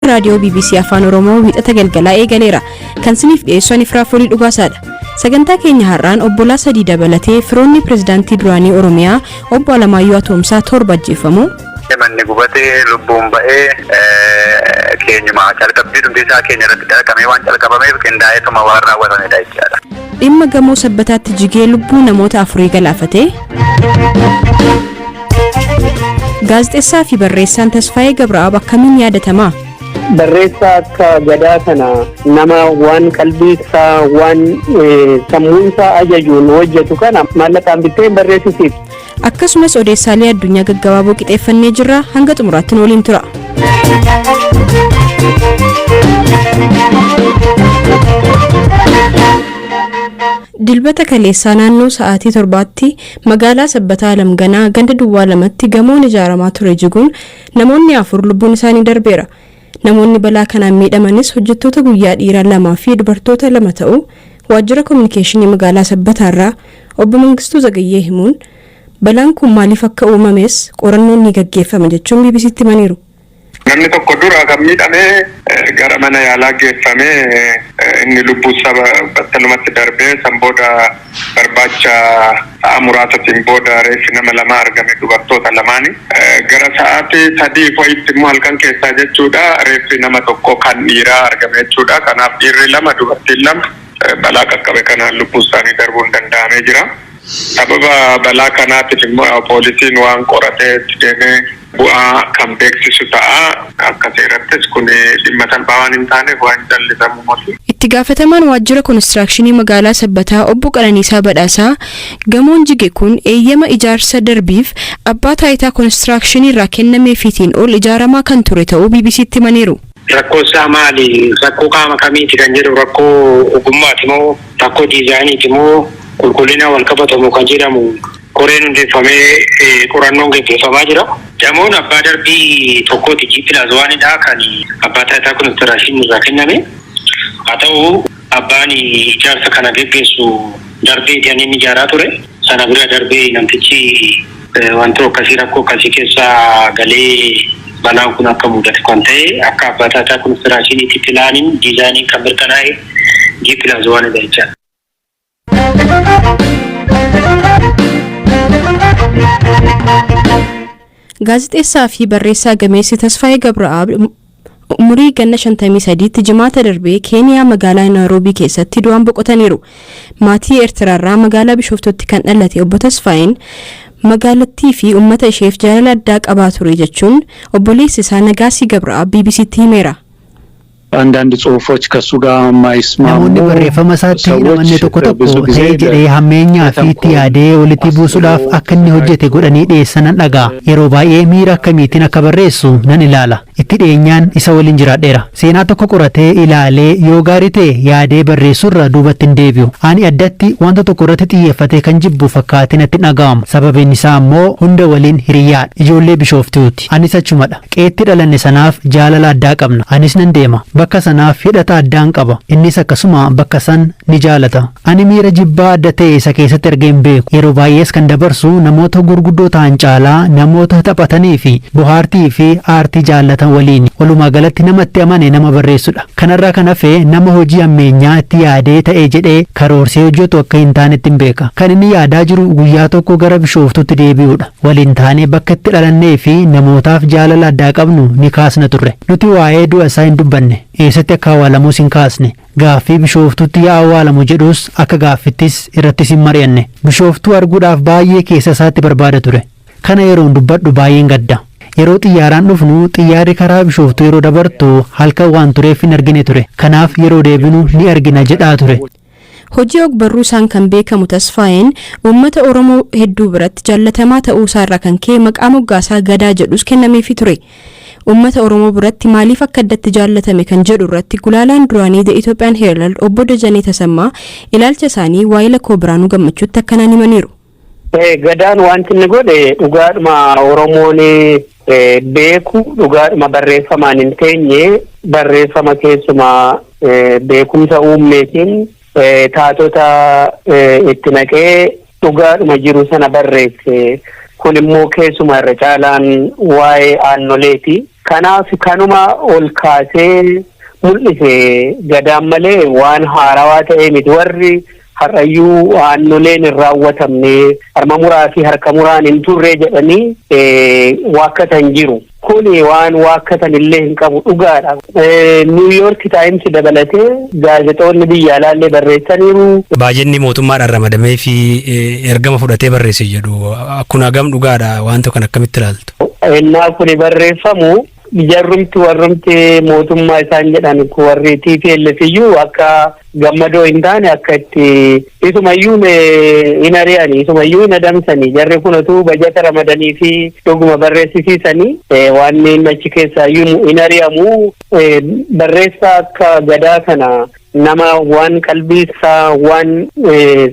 Raadiyoo BBC Afaan Oromoo Wiixata galgalaa eegaleera. Kan siniif dhiyeessu ani Firaafolii Dhugaasaadha. Sagantaa keenya har'aan obbolaa sadii dabalatee firoonni pirezidaantii duraanii Oromiyaa obbo Alamaayyoo Atoomsaa torba ajjeefamuu. Manni gubatee lubbuun ba'ee keenyuma calqabbii dhumti isaa keenya irratti calqabee waan calqabameef qindaa'eetuma waan raawwatamedha jechaadha. Dhimma gamoo Sabbataatti jigee lubbuu namoota afurii galaafate. Gaazexeessaa fi barreessaan Tasfaayee Gabra'aab akkamiin yaadatama? Barreessaa akka Gadaa kana nama waan qalbii isaa waan sammuun isaa ajajuun hojjetu kana maallaqaan bittee hin barreessisiif. Akkasumas odeessaalee addunyaa gaggabaaboo qixeeffannee jirra, hanga xumuraatti nu waliin tura. Dilbata kaleessaa naannoo sa'aatii torbaatti magaalaa Sabbataa Alamganaa ganda duwwaa lamatti gamoon ijaaramaa ture jiguun namoonni afur lubbuun isaanii darbeera. Namoonni balaa kanaan miidhamanis hojjettoota guyyaa dhiiraa lamaa fi dubartoota lama ta'uu waajjira kominikeeshinii magaalaa Sabbataarraa obbo Mangistuu Zagayyee himuun, balaan kun maaliif akka uumames qorannoon ni gaggeeffama jechuun BBCtti himaniiru. Namni tokko dura kan miidhame gara mana yaalaa geeffamee inni lubbuu isaa battalumatti darbee, san booda barbaacha sa'a muraasatiin booda reeffi nama lamaa argame, dubartoota lamaani. Gara sa'aatii 3 wayitti immoo halkan keessaa jechuudha reeffi nama tokko kan dhiiraa argame jechuudha. Kanaaf dhiirri lama, dubartiin lama balaa qaqqabe kanaan lubbuu isaanii darbuun danda'amee jira. Sababa balaa kanaatiif immoo poolisiin waan qoratee itti deemee bu'aa kan beeksisu ta'a. Akka seerattis kun dhimma salphaa waan hin taaneef waan callisamu miti. Itti gaafatamaan waajjira konistiraakshinii magaalaa Sabbataa obbo Qananiisaa Badhaasaa gamoon jige kun eeyyama ijaarsa darbiif abbaa taayitaa konistiraakshinii irraa kennameefiitiin ol ijaaramaa kan ture ta'uu BBCtti himaniiru. Rakkoo isaa maali? Rakkoo qaama kamiiti kan jedhu, rakkoo ogummaati moo rakkoo diizaayiniiti moo qulqullina wal qabatamu kan jedhamu koreen hundeeffamee qorannoon gaggeeffamaa jira. Gamoon abbaa darbii tokkooti, G plus onedha kan abbaa taayitaa konistiraakshinii irraa kenname. Haa ta'u, abbaan ijaarsa kana geggeessu darbee kan inni ijaaraa ture. Sana bira darbee namtichi wantoota akkasii rakkoo akkasii keessa galee balaan kun akka mudate kan ta'e, akka abbaa taayitaa konistiraakshiiniitti pilaaniin diizaayiniin kan mirkanaa'e G plus onedha jechaadha. Gaazexeessaa fi barreessaa gameessi Tasfaayee Gabra'aab umurii ganna 53tti Jimaata darbee Keeniyaa magaalaa Naayiroobii keessatti du'aan boqotaniiru. Maatii Eertiraarraa magaalaa Bishooftutti kan dhalate obbo Tasfaayeen magaalattii fi uummata isheef jaalala addaa qabaa ture jechuun obboleessi isaa Nagaasii Gabra'aab BBCtti himeera. አንዳንድ ጽሁፎች ከእሱ ጋር የማይስማሙ Namoonni barreeffama isaatti hin amanne tokko ሰዎች tokko ብዙ ጊዜ ta'ee jedhee hammeenyaa fi itti yaadee walitti buusuudhaaf akka inni hojjete godhanii dhiyeessan nan dhaga'a. Yeroo baay'ee miira akkamiitiin akka barreessu nan ilaala. Itti dhiyeenyaan isa waliin jiraadheera. Seenaa tokko qoratee ilaalee yoo gaarii ta'e yaadee barreessurra duubatti hin deebi'u. Ani addatti wanta tokko irratti xiyyeeffatee kan jibbu fakkaatee natti dhaga'amu. Sababiin isaa immoo hunda waliin hiriyyaadha. Ijoollee Bishooftuuti. Anis achumadha. Qeetti dhalanne sanaaf jaalala addaa qabna. Anis nan deema. Bakka sanaaf hidhata addaan qaba. Innis akkasuma bakka san ni jaalata. Ani miira jibbaa adda ta'e isa keessatti argee hin beeku. Yeroo baay'ees kan dabarsu namoota gurguddoo ta'an caalaa namoota taphatanii fi bohaartii fi aartii jaallatan waliin. Walumaa galatti namatti amane nama barreessudha. Kanarraa kan hafe nama hojii ammeenyaa itti yaadee ta'e jedhee karoorsee hojjetu akka hin taanetti hin beeka. Kan inni yaadaa jiru guyyaa tokko gara Bishooftutti deebi'uudha. Waliin taanee bakka itti dhalannee fi namootaaf jaalala addaa qabnu ni kaasna turre. Nuti waa'ee du'a isaa hin dubbanne. Eessatti akka awwaalamus hin kaasne. Gaaffii Bishooftutti yaa awwaalamu jedhus akka gaaffittis irrattis hin mari'anne. Bishooftuu arguudhaaf baay'ee keessa isaatti barbaada ture. Kana yeroon dubbadhu baay'een gadda. Yeroo xiyyaaraan dhufnu xiyyaarri karaa Bishooftuu yeroo dabartu halkan waan tureef hin argine ture. Kanaaf yeroo deebinu ni argina jedhaa ture. Hojii ogbarruu isaan kan beekamu Tasfaayeen uummata Oromoo hedduu biratti jaallatamaa ta'uu isaarraa kan ka'e maqaa moggaasaa Gadaa jedhus kennameefii ture. Uummata Oromoo biratti maaliif akka addatti jaallatame kan jedhu irratti gulaalaan duraanii The Ethiopian Herald obbo Dajanee Tasammaa ilaalcha isaanii waa'ee koo Biraanuu Gammachuutti akkanaan himaniiru. Gadaan wanti inni godhe dhugaadhuma Oromoon beeku, dhugaadhuma barreeffamaan hin teenye, barreeffama keessumaa beekumsa uummeetiin taatota itti naqee dhugaadhuma jiru sana barreesse. Kun immoo keessumaa irra caalaan waa'ee aannoleeti. Kanaaf kanuma ol kaasee mul'ise Gadaan malee waan haarawaa ta'ee miti. Warri har'ayyuu aannoleen hin raawwatamne, harma muraa fi harka muraan hin turre jedhanii waakkatan jiru. Kuni waan waakkatan illee hin qabu, dhugaadha. New York Times dabalatee gaazexoonni biyya alaallee barreessaniiru. Baajinni mootummaadhaan ramadamee fi ergama fudhatee barreesse jedhu, kun hagam dhugaadha? Wanta kan akkamitti ilaaltu? Innaa kuni barreeffamu jarrumti warrumti mootummaa isaan jedhan, warri TPLF iyyuu akka gammadoo hin taane, akka itti isumayyuu hin ari'anii, isumayyuu hin adamsanii, jarri kun otuu bajata ramadanii fi dhuguma barreessisiisanii waan inni achi keessaa iyyuu hin ari'amu. Barreessaa akka Gadaa kana, nama waan qalbii isaa, waan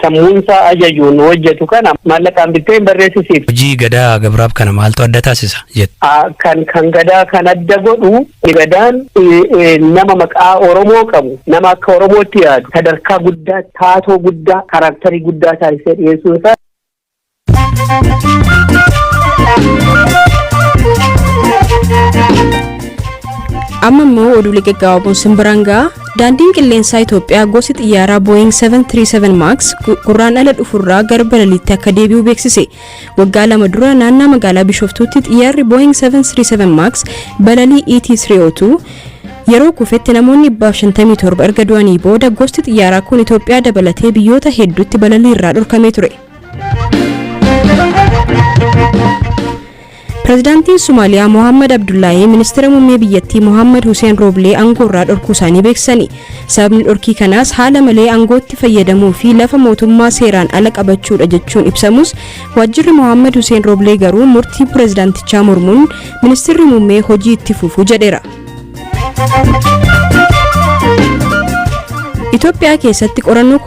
sammuun isaa ajajuun hojjetu kana maallaqaan bittee hin barreessisiif. Hojii Gadaa Gabraab kana maaltu adda taasisa jettu? Kan Gadaa kan adda godhu, Gadaan nama maqaa Oromoo qabu, nama akka Oromootti yaadu, sadarkaa guddaa, taatoo guddaa, character guddaa taasisee dhiyeessuu isaa. Amma immoo oduulee gaggabaaboon simbiraan ga'a. Daandiin qilleensaa Itoophiyaa gosi xiyyaaraa Boeing 737 Max Gurraandhala dhufurraa gara balaliitti akka deebi'u beeksise. Waggaa 2 dura naannaa magaalaa Bishoftuutti xiyyaarri Boeing 737 Max balalii ET302 yeroo kufetti namoonni 157 erga du'anii booda gosti xiyyaaraa kun Itoophiyaa dabalatee biyyoota hedduutti balalii irraa dhorkamee ture. Pireezidaantiin Somaaliyaa Mohammad Abdullaahii ministeera muummee biyyattii Mohammad Hussein Rooblee aangoo irraa dhorkuu isaanii beeksisani. Sababni dhorkii kanaas haala malee aangootti fayyadamuu fi lafa mootummaa seeraan ala qabachuudha jechuun ibsamus, waajjirri Mohammad Hussein Rooblee garuu murtii pireezidaantichaa mormuun ministeerri muummee hojii itti fufuu jedheera. Itoophiyaa keessatti qorannoo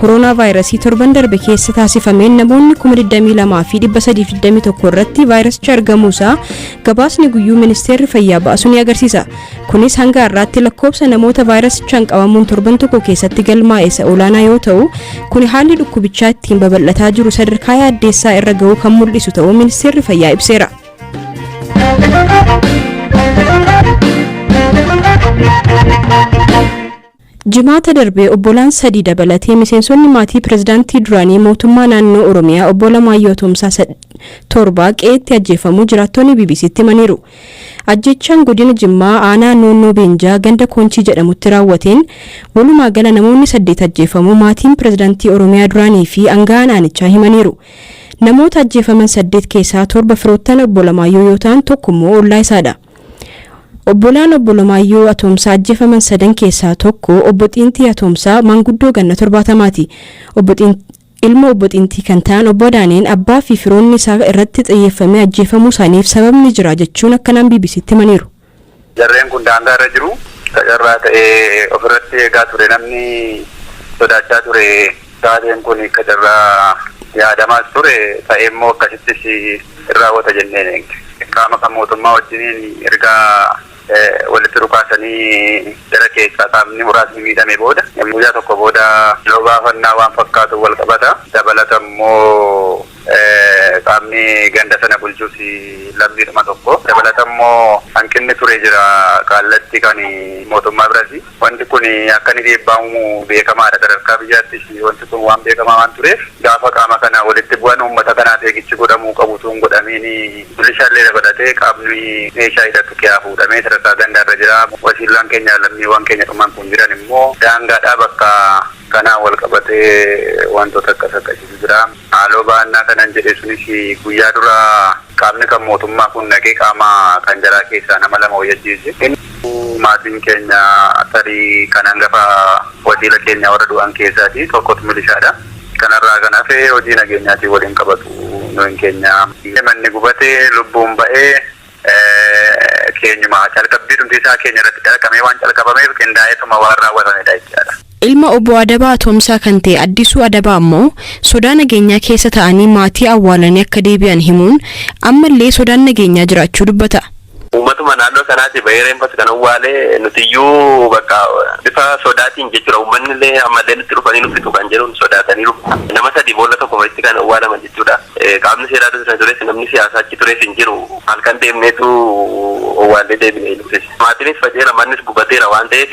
kooroonaa vaayirasii torban darbe keessa taasifameen namoonni 22,321 irratti vaayirasicha argamuusaa gabaasni guyyuu ministeerri fayyaa baasu ni agarsiisa. Kunis hanga har'aatti lakkoofsa namoota vaayirasichaan qabamuun torban tokko keessatti galmaa'e isa olaanaa yoo ta'u, kun haalli dhukkubichaa ittiin babal'ataa jiru sadarkaa yaaddeessaa irra ga'uu kan mul'isu ta'uu ministeerri fayyaa ibseera. Jimaata darbee obbolaan sadii dabalatee miseensonni maatii pirezidaantii duraanii mootummaa naannoo Oromiyaa obbo Alamaayyoo Atoomsaa torba qe'eetti ajjeefamuu jiraattonni BBCtti himaniiru. Ajjechaan godina Jimmaa aanaa Noonnoo Beenjaa ganda Koonchii jedhamutti raawwateen walumaa gala namoonni saddeet ajjeefamuu maatiin pirezidaantii Oromiyaa duraanii fi aanga'aan aanichaa himaniiru. Namoota ajjeefaman saddeet keessaa torba firoottan obbo Alamaayyoo yoo ta'an, tokko immoo ollaa isaadha. Obbolaan obbo Alamaayyoo Atoomsaa ajjeefaman sadan keessaa tokko obbo Xiintii Atoomsaa maanguddoo ganna 70ti. Ilma obbo Xiintii kan ta'an obbo Daaneen abbaa fi firoonni isaa irratti xiyyeeffamee ajjeefamuu isaaniif sababni jira jechuun akkanaan BBCtti himaniiru. Jarreen kun daangaa irra jiru. Carraa ta'ee ofirratti eegaa ture, namni sodaachaa ture. Taateen kun akka carraa yaadamaas ture ta'ee immoo akkasittis raawwata jenneen eegne. Qaama kan mootummaa wajjiniin ergaa walitti dhukaasanii jara keessaa qaamni muraasni miidhame booda, guyyaa tokko booda yeroo baafannaa waan fakkaatu wal qabata. Dabalata immoo qaamni ganda sana bulchus lammiidhuma tokko. Dabalata immoo hanqinni ture jira kaallatti kan mootummaa birasi. Wanti kun akka inni dhiibbaa uumu beekamaadha. Sadarkaa biyyaattis wanti kun waan beekamaa waan tureef, gaafa qaama kana walitti bu'an uummata kanaaf eegichi godhamuu qabu tun godhamiin milishaallee dabalatee qaamni meeshaa hidhatu kiyaa fuudhamee sadarkaa gandaarra jira. Wasiilaan keenya, lammiiwwan keenya dhumaan kun jiran immoo daangaadhaa, bakka kanaan wal qabatee wantoota akkas akkasiitu jira. Haaloo ba'annaa kanan jedhe sunis guyyaa dura qaamni kan mootummaa kun dhaqee qaama kan jaraa keessaa nama lama hojjechiise. Maatiin keenya tarii kan hangafa wasiila keenya warra du'an keessaati tokkotu milishaadha. Kanarraa kan hafe hojii nageenyaatiin waliin qabatu nuyin keenya. Manni gubatee lubbuun ba'ee keenyuma calqabbii dhumti isaa keenya irratti calqabee waan calqabameef qindaa'eetuma waan raawwatamedha jechaadha. Ilma obbo Adabaa Atoomsaa kan ta'e Addisuu Adabaa immoo sodaa nageenyaa keessa ta'anii maatii awwaalanii akka deebi'an himuun ammallee sodaan nageenyaa jiraachuu dubbata. Uummatuma naannoo sanaati bahee reenfas kan awwaalee, nutiyyuu bakka bifa sodaatiin jechuudha. Uummanni illee ammallee nutti dhufanii nu fixu kan jedhuun sodaatanii nama sadi boolla tokko itti kan awwaalaman jechuudha. Qaamni seeraa dursee tures, namni siyaasaa achi tures hin jiru. Halkan deemneetu owwaallee deebinee nutis. Maatiinis faceera, mannis gubateera waan ta'eef,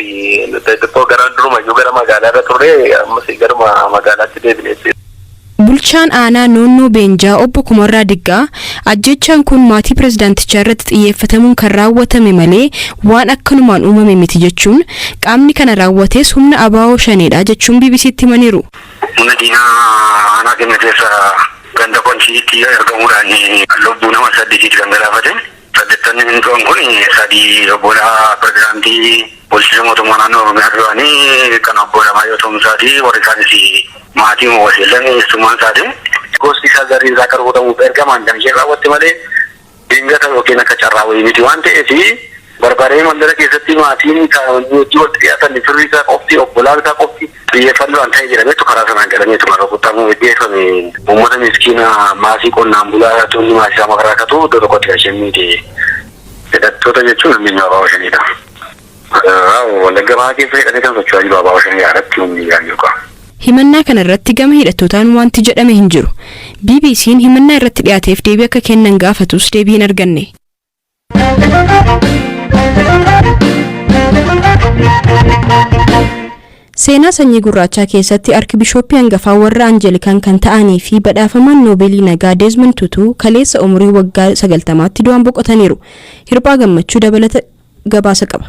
xiqqoo gara durumayyuu gara magaalaa irra turre, ammas garuma magaalaatti deebineetti. Bulchaan aanaa Noonnoo Beenjaa obbo Kumarraa Diggaa ajjechaan kun maatii pirezidaantichaa irratti xiyyeeffatamuun kan raawwatame malee waan akkanumaan uumame miti jechuun, qaamni kana raawwates humna ABO Shaneedha jechuun BBCtti himaniiru. Humna diinaa aanaa keenya keessa ganda Konchiitti argamuudhaan lubbuu nama saddeetiiti kan galaafate. Saddeettanni turan kun sadii obbolaa pirezidaantii bulchiinsa mootummaa naannoo Oromiyaa duraanii kan obbo Alamaayyoo Tomsaati, warri isaanis maatii wasiilan eessummaan isaati. Gosti isaa garri isaa akka rukutamuuf ergamaan kan isheen raawwatte malee dingata yookiin akka carraa wayii miti waan ta'eef, barbaree mandara keessatti maatiin kan hojii walitti dhiyaatan, firri isaa qofti, obbolaan isaa qofti xiyyeeffannoodhaan ta'e jedhameetu karaa sanaan galameetu kan rukutamuu gaggeeffame. Uummata miskiina maasii qonnaan bulaa tunni maasii isaa makaraa iddoo tokkotti kan isheen miite. Hidhattoota jechuun namni ABO Shaneedha. Wallagga Bahaa keessa hidhatee kan socho'aa jiru ABO Shanee irratti humni jiran qaba. Himannaa kana irratti gama hidhattootaan wanti jedhame hin jiru. BBC'n himannaa irratti dhiyaateef deebii akka kennan gaafatus deebii hin arganne. Seenaa sanyii gurraachaa keessatti arkibishooppii hangafaa warra Anjelikaan kan ta'anii fi badhaafamaan Noobeelii nagaa Desmond Tutu kaleessa umurii waggaa 90tti du'an boqotaniiru. Hirphaa Gammachuu dabalata gabaasa qaba.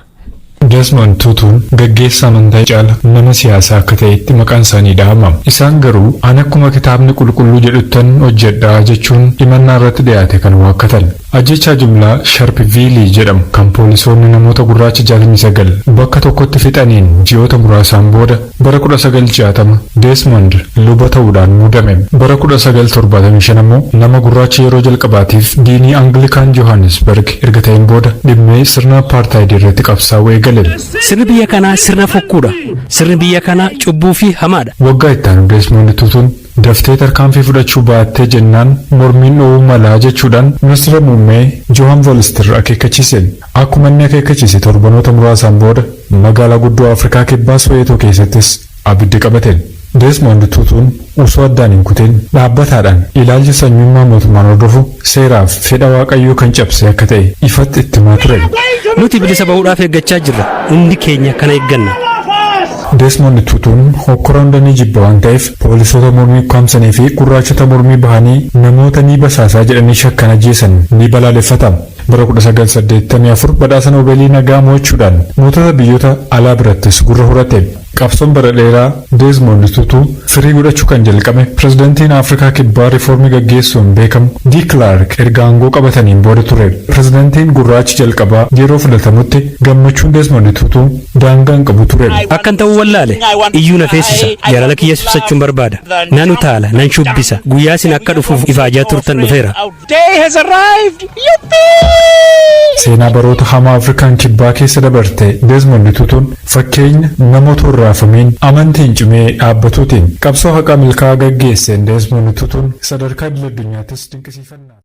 Desmond Tutuun gaggeessaa amantaa caala nama siyaasaa akka ta'etti maqaan isaanii dhahama. Isaan garuu "An akkuma Kitaabni Qulqulluu jedhuttan hojjedhaa" jechuun himannaa irratti dhiyaate kan waakkatan. Ajjechaa jumlaa Sharpviilii jedhamu kan poolisoonni namoota gurraacha 69 bakka tokkotti fixaniin ji'oota muraasaan booda bara 1960 Desmond luba ta'uudhaan muudame. Bara 1975 ammoo nama gurraacha yeroo jalqabaatiif diinii Anglikaan Johannesburg erga ta'een booda dhimmee sirna apartaayidii irratti qabsaa'uu eegale. Sirni biyya kanaa sirna fokkuudha. Sirni biyya kanaa cubbuu fi hamaadha. Waggaa itti aanu Desmond Tutuun daftee tarkaanfii fudhachuu baattee jennaan mormiin dhoowuu malaa jechuudhaan ministeera muummee Johan Vorster akeekkachiise. Akkuma inni akeekkachiise torbanoota muraasaan booda magaalaa guddoo Afrikaa Kibbaa Soweetoo keessattis abiddi qabate. Desmond Tutuun osoo addaan hin kutin dhaabbataadhaan ilaalcha sanyummaa mootummaan hordofu seeraaf fedha Waaqayyoo kan cabse akka ta'e ifatti itti himaa ture. Nuti bilisa bahuudhaaf eeggachaa jirra. Hundi keenya kana eegganna. Desmond Tutuun hokkora hunda ni jibba waan ta'eef, poolisoota mormii ukkaamsanii fi gurraachota mormii bahanii namoota ni basaasaa jedhanii shakkan ajjeesan ni balaaleffata. Bara 1984 badhaasa Noobeelii nagaa mo'achuudhaan mootota biyyoota alaa birattis gurra horate. Qabsoon bara dheeraa Desmond Tutu firii godhachuu kan jalqabe pirezidantiin Afrikaa Kibbaa riiformii gaggeessuun beekamu D. Clark erga aangoo qabataniin booda ture. Pirezidantiin gurraachi jalqabaa yeroo filatamutti gammachuun Desmond Tutu daangaa hin qabu ture. Akkan ta'uu wallaale iyyuu na feesisa. Jaalala kiyyas ibsachuun barbaada. Nan utaala, nan shubbisa. Guyyaa isin akka dhufuuf ifaajaa turtan dhufeera. Seenaa baroota hamaa Afrikaan Kibbaa keessa dabarte Desmond Tutuun fakkeenya namoota raafamuun amantiin cimee dhaabbatuutiin qabsoo haqaa milkaa'aa gaggeesseen Desmond Tutuun sadarkaa idil addunyaattis dinqisiifannaa.